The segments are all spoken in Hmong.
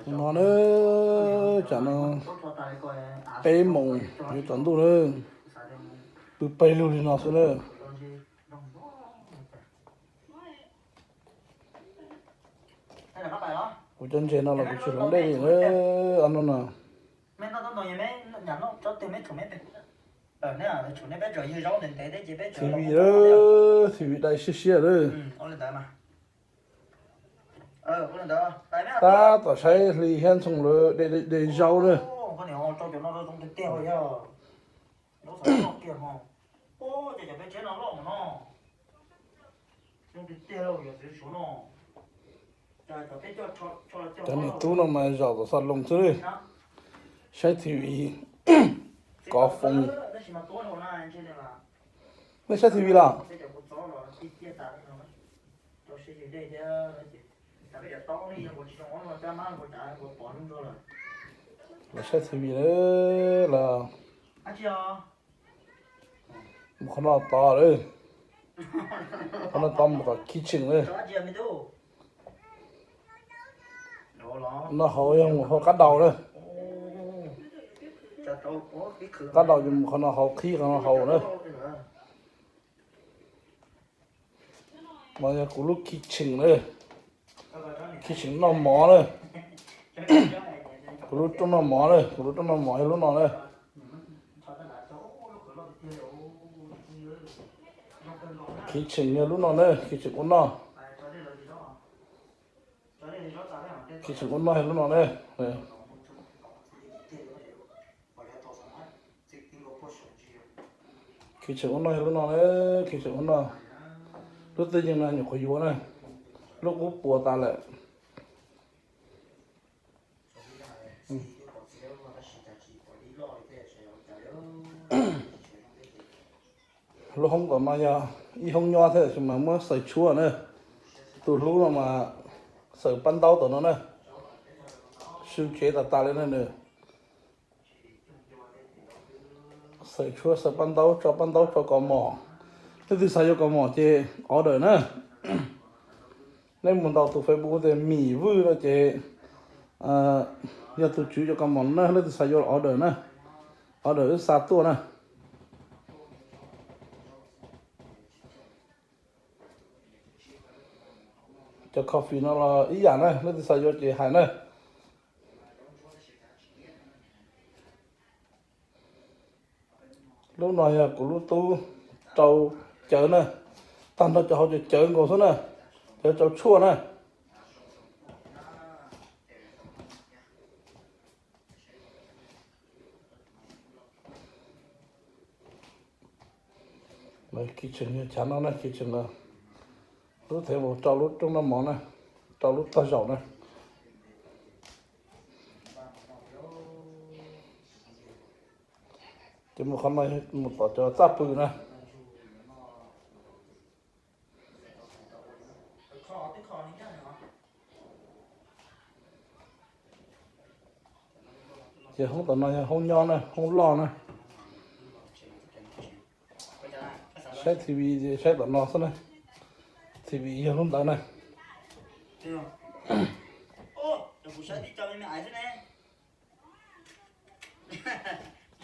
No na, tsam no peb moos yuav tsaus ntuj na, pw pawg lug li no xwb na. Kuv cov ntses no los kuv tsis hloov dej li na, ob hnub no. Txiv Vim, Txiv Vim dai siab siab lawm. Tab tom saib hli thiab ntxhoo lawv de zaub na. Cov niam tub no mas zaum tom xas loos xwb li. Saib T V, kov foo. Nej saib T V los? Los saib T V lawm los. Mus qhov no tod lawm. Qhov no tod mus tom kitchen lawm. Noj hauv yog mus hauv qab daus na. Qab daus ces mus qhov no hauv, qhib qhov no hauv na. No yog kuv lub kitchen na. Kitchen noj mov na. Kuv lub rooj noj mov na, kuv lub rooj noj mov yog lub no na. Kitchen yog lub no na, kitchen ua noj. Kitchen ua noj yog lub no na. Kitchen ua noj yog lub no na, kitchen ua noj. Lub twj yeej no nyuam qhuav yuav na, lub qub puas tas lawm. Lub hoob tom no yog ib hoob nyob thiab tab sis mas muab xaws tshuaj na. Tus hlub no mas xaws paj ntaub tom no na. Su tsev tas tas li na nws. Xaws tshuaj, xaws paj ntaub, tso paj ntaub, tso kaus mom. Leej twg xav yuav kaus mom ces order na. Nej mus ntaus tus Facebook tias Mim Vwj no ces yog tus tswv cov kaus mom na, leej twg xav yuav order na. Order wb xa tuaj na. Cov coffee no los ib yam na, leej twg xav yuav ces hais na. Lub no yog kuv lub tub rau cawv na, tag nrho cov hauv cawv cawv nkaus xwb na, cawv rau tshuaj na. Kitchen yog chav no na, kitchen lub thev mus rau lub rooj noj mov na, rau lub tog zaum na. Ces mus qhov no mus tom cov txaj pw na. Ces hoob tom no yog hoob nyob na, hoob loj na. Saib T V ces saib tom no xwb na. T V yog lub ntawd na.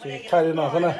Ces thaij li no xwb na.